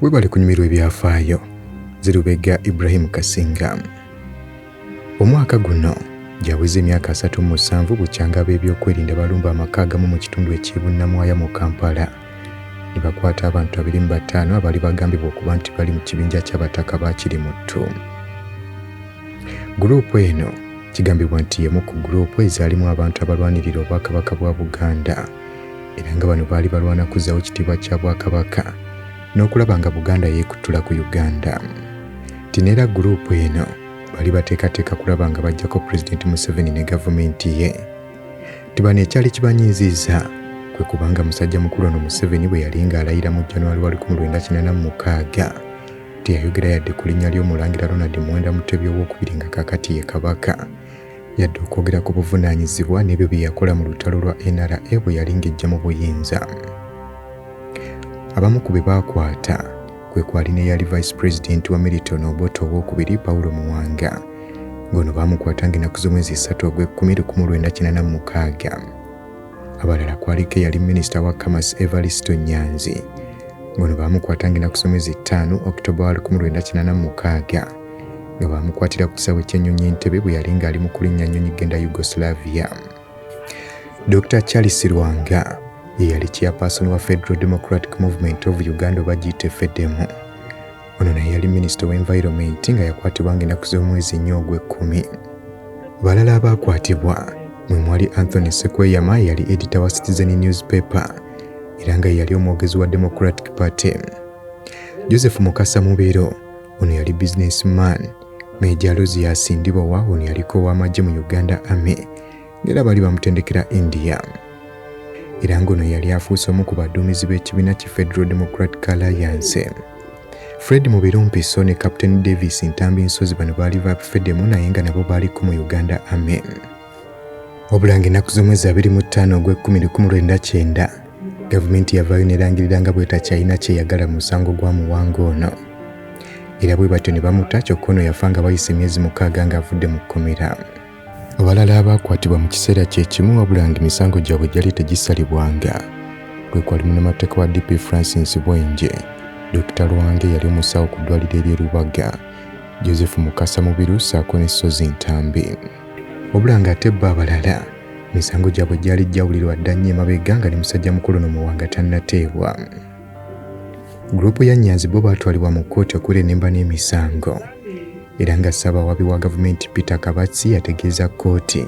Webale kunyumirwa ebyafaayo. Zirubega Ibrahim Kasinga. Omwaka guno gyaweza emyaka 37 bukyanga ab'ebyokwerinda balumba amaka agamu mu kitundu eky'e Bunnamwaya mu Kampala ne bakwata abantu 25 abaali bagambibwa okuba nti bali mu kibinja ky'abataka ba Kirimuttu. Guruupu eno kigambibwa nti y'emu ku guruupu ezaalimu abantu abalwanirira Obwakabaka bwa Buganda era nga bano baali balwana kuzzaawo kitiibwa kya Bwakabaka n'okulaba nga Buganda yeekuttula ku Uganda. Nti n'era guruupu eno baali bateekateeka kulaba nga baggyako Pulezidenti Museveni ne gavumenti ye. Nti bano ekyali kibanyiizizza kwe kubanga musajja mukulu ono Museveni bwe yali ng'alayira mu January wa 1986 teyayogera yadde ku linnya ly'Omulangira Ronald Muwenda Mutebi Owookubiri nga kaakati ye Kabaka, yadde okwogera ku buvunaanyizibwa n'ebyo bye yakola mu lutalo lwa NRA bwe yali ng'ejja mu buyinza. Abamu ku be baakwata kwe kwali n'eyali Vice President wa Milton Obote Owookubiri Paulo Muwanga ng'ono baamukwata ng'ennaku z'omwezi 3 ogw'ekkumi 1986. Abalala kwaliko eyali minisita wa Commerce Evaristo Nyanzi ng'ono baamukwata ng'ennaku z'omwezi 5 Okitoba wa 1986 nga baamukwatira ku kisaawe ky'ennyonyi Entebbe bwe yali ng'ali mu kulinnya nnyonyi genda Yugoslavia. Dr. Charles Lwanga ye yali chairperson wa Federal Democratic Movement of Uganda oba giyite FEDEMU. Ono naye yali minisita wa environment nga yakwatibwa ng'ennaku z'omwezi 4 ogw'ekkumi. Balala abaakwatibwa mwe mwali Anthony Sekweyama eyali editor wa Citizen Newspaper era nga yali omwogezi wa Democratic Party. Joseph Mukasa Mubiru ono yali businessman. Major Aloysius Ndibowa ono yaliko ow'amagye mu Uganda Army ng'era baali bamutendekera India. Era ng'ono yali afuuse omu ku baduumizi b'ekibiina ki Federal Democratic Alliance. Fred Mubiru Mpiso ne Captain Davis Ntambi Nsozi bano baali ba Fedemu naye nga nabo baaliko mu Uganda Army. Wabula ng'ennaku z'omwezi 25 ogw'ekkumi 1990 gavumenti yavaayo n'erangirira nga bw'etakyalina kyeyagala mu musango gwa Muwanga ono. Era bwe batyo ne bamuta kyokka ono yafa nga wayise emyezi 6 ng'avudde mu kkomera. Abalala abaakwatibwa mu kiseera kye kimu wabula ng'emisango gyabwe gyali tegisalibwanga kwe kwali munnamateeka wa DP Francis Bwenje, Dr. Lwanga eyali omusawo ku ddwaliro ery'e Lubaga, Joseph Mukasa Mubiru ssaako ne Ssozi Ntambi. Wabula ng'ate bo abalala emisango gyabwe gyali gyawulirwa dda nnyo emabega nga ne musajja mukulu ono Muwanga tannateebwa. Gurupu ya Nyanzi bo baatwalibwa mu kkooti okwerenemba n'emisango era nga ssaabawaabi wa gavumenti Peter Kabatsi yategeeza kkooti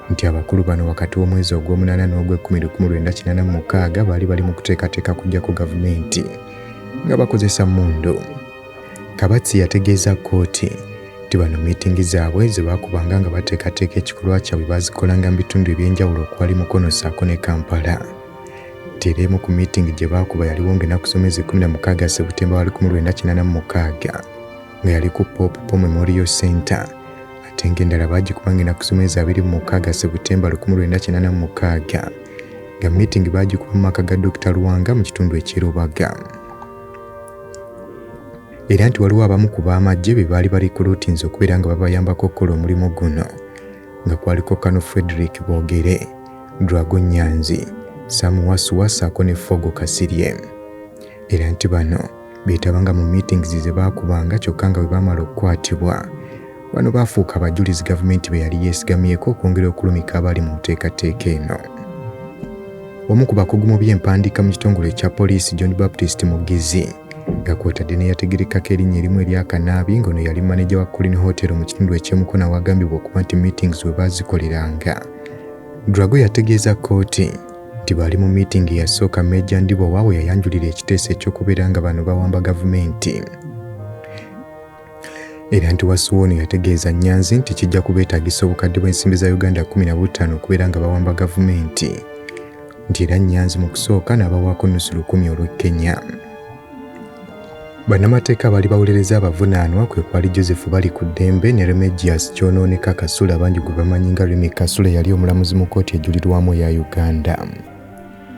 nti abakulu bano wakati w'omwezi ogw'omunaana n'ogw'ekkumi 1986 baali bali mu kuteekateeka kuggyako gavumenti nga bakozesa mmundu. Kabatsi yategeeza kkooti nti bano miitingi zaabwe ze baakubanga nga bateekateeka ekikolwa kyabwe baazikolanga mu bitundu eby'enjawulo okwali Mukono ssaako ne Kampala. Nti era emu ku miitingi gye baakuba yaliwo ng'ennaku z'omwezi 16 Sebutemba wa 1986 nga yali ku Pope Paul Memorial Center ate ng'endala baagikuba ng'ennaku z'omwezi 26 Sebutemba 1986 nga miitingi baagikuba mu maka ga Dr. Lwanga mu kitundu eky'e Lubaga. Era nti waliwo abamu ku b'amagye be baali balikuluutinze okubeera nga babayambako okukola omulimu guno nga kwaliko Kano Frederick Bogere, Drago Nyanzi, Sam Wasuwa ssaako ne Fogo Kasirye. Era nti bano beetabanga mu meetings ze baakubanga kyokka nga bwe baamala okukwatibwa bano baafuuka abajulizi gavumenti be yali yeesigamyeko okwongera okulumika abaali mu nteekateeka eno. Omu ku bakugu mu by'empandiika mu kitongole ekya poliisi John Baptist Mugizi nga kwotadde n'eyategerekako erinnya erimu erya Kanaabi ng'ono yali maneja wa Colin Hotel mu kitundu eky'e Mukono awagambibwa okuba nti meetings we baazikoleranga. Drago yategeeza kkooti nti baali mu meeting eyasooka Meeja Ndibowa we yayanjulira ekiteeso eky'okubeera nga bano bawamba gavumenti. Era nti Wasuwa ono yategeeza Nyanzi nti kijja kubeetaagisa obukadde bw'ensimbi za Uganda 15 okubeera nga bawamba gavumenti. Nti era Nyanzi mu kusooka n'abawaako nusu lukumi olw'e Kenya. Bannamateeka abaali bawolereza abavunaanwa kwe kwali Joseph Balikuddembe ne Remigius Kyonooneka Kasule abangi gwe bamanyi nga Remi Kasule yali omulamuzi mu kkooti ejulirwamu eya Uganda.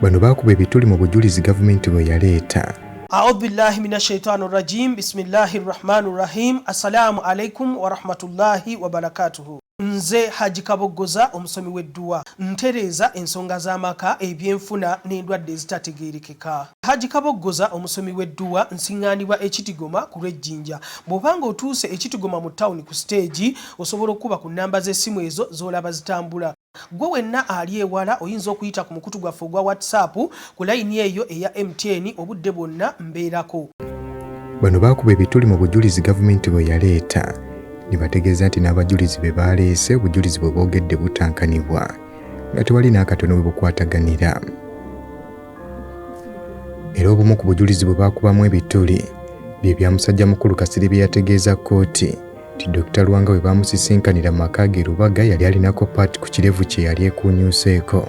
Bano baakuba ebituli mu bujulizi gavumenti bwe yaleeta. Audhu billahi minash shaitani rajim bismillahi rahmani rahim assalamu alaikum warahmatullahi wabarakatuhu. Nze Haji Kaboggoza omusomi w'edduwa. Ntereeza ensonga z'amaka, ebyenfuna n'endwadde ezitategeerekeka. Haji Kaboggoza omusomi w'edduwa nsiŋŋaanibwa e Kitigoma ku lw'e Jinja. Bw'oba ng'otuuse e Kitigoma mu ttawuni ku siteegi, osobola okukuba ku nnamba z'essimu ezo z'olaba zitambula. Ggwe wenna ali ewala oyinza okuyita ku mukutu gwaffe ogwa WhatsApp ku layini eyo eya MTN obudde bwonna mbeerako. Bano baakuba ebituli mu bujulizi gavumenti bwe yaleeta ne bategeeza nti n'abajulizi be baaleese obujulizi bwe boogedde butankanibwa nga tewali n'akatono we bukwataganira. Era obumu ku bujulizi bwe baakubamu ebituli bye bya musajja mukulu Kasirye bye yategeeza kkooti nti Dokita Lwanga bwe baamusisinkanira mu maka ge Lubaga yali alinako paati ku kirevu kye yali ekuunyuuseeko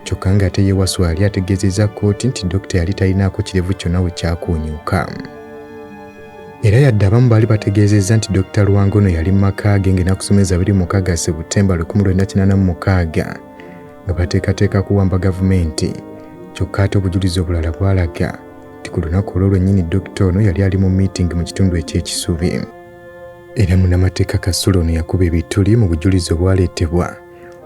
kyokka ng'ate ye Waswa yali ategeezezza kkooti nti dokita yali talinaako kirevu kyonna we kyakuunyuuka. Era yadde abamu baali bategeezezza nti Dokita Lwanga ono yali mu maka ge ng'ennaku z'omwezi 26 Sebutemba 1986 nga bateekateeka kuwamba gavumenti kyokka ate obujulizi obulala bwalaga nti ku lunaku olwo lwennyini dokita ono yali ali mu miitingi mu kitundu eky'Ekisubi. Era munnamateeka Kasule ono yakuba ebituli mu bujulizi obwaleetebwa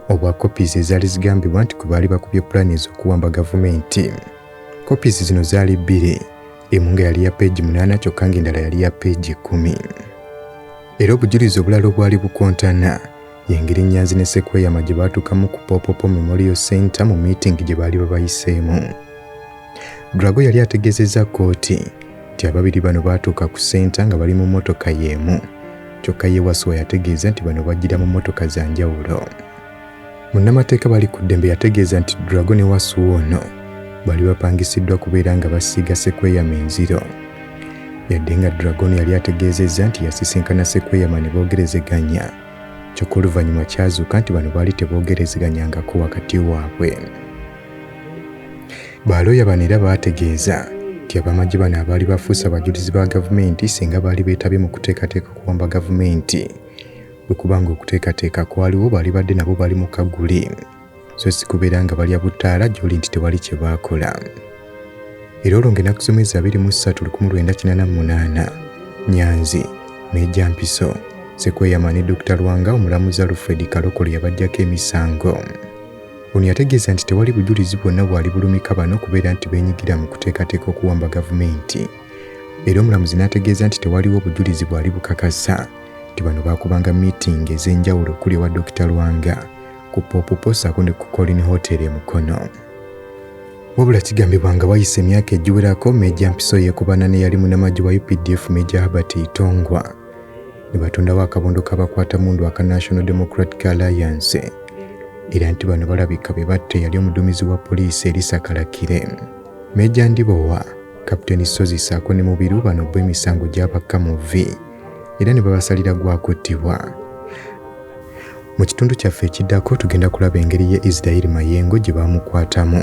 obwa copies ezaali zigambibwa nti kwe baali bakubye pulaani ez'okuwamba gavumenti. Copies zino zaali bbiri, emu nga yali ya peegi 8 kyokka ng'endala yali ya peegi 10. Era obujulizi obulala obwali bukontana y'engeri Nyanzi ne Sekweyama gye baatuukamu ku Popopo Memorial Center mu miitingi gye baali babayiseemu. Drago yali ategeezezza kkooti nti ababiri bano baatuuka ku ssenta nga bali mu mmotoka y'emu kyokka ye Waswa yategeeza nti bano bajjira mu mmotoka za njawulo. Munnamateeka Balikuddembe yategeeza nti Drago ne Waswa ono bali bapangisiddwa kubeera nga basiiga Sekweyama enziro. Yadde nga Dragon yali ategeezezza nti yasisinkana Sekweyama ne boogerezeganya kyokka oluvannyuma kyazuuka nti bano baali teboogerezeganyangako wakati waabwe. Balooya bano era baategeeza nti abamagye bano abaali bafuuse abajulizi ba gavumenti singa baali beetabye mu kuteekateeka okuwamba gavumenti bwe kuba ng'okuteekateeka kwaliwo baali badde nabo bali mu kaguli so si kubeera nga balya butaala gy'oli nti tewali kye baakola. Era olwo ng'ennaku z'omwezi 23 1988 Nyanzi, Meeja Mpiso, Sekweyama ne Dokita Lwanga omulamuzi Alfred Kalokolo yabaggyako emisango. Ono yategeeza nti tewali bujulizi bwonna bwali bulumika bano kubeera nti beenyigira mu kuteekateeka okuwamba gavumenti era omulamuzi n'ategeeza nti tewaliwo bujulizi bwali bukakasa nti bano baakubanga miitingi ez'enjawulo okuli ewa Dokita Lwanga ku Popopo ssaako ne ku Colin Hotel e Mukono. Wabula kigambibwa nga wayise emyaka egiwerako Meeja Mpiso yeekubana n'eyali munnamagye wa UPDF Meeja Herbert Itongwa ne batondawo akabondo k'abakwatamundu aka National Democratic Alliance era nti bano balabika be batta eyali omuduumizi wa poliisi Elisa Kalakire. Meeja Ndibowa, Kapiteeni Ssozi ssaako ne Mubiru bano bo emisango gyabakka mu vvi era ne babasalira gwa kuttibwa. Mu kitundu kyaffe ekiddako tugenda kulaba engeri ye Israel Mayengo gye baamukwatamu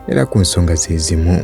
era ku nsonga ze zimu.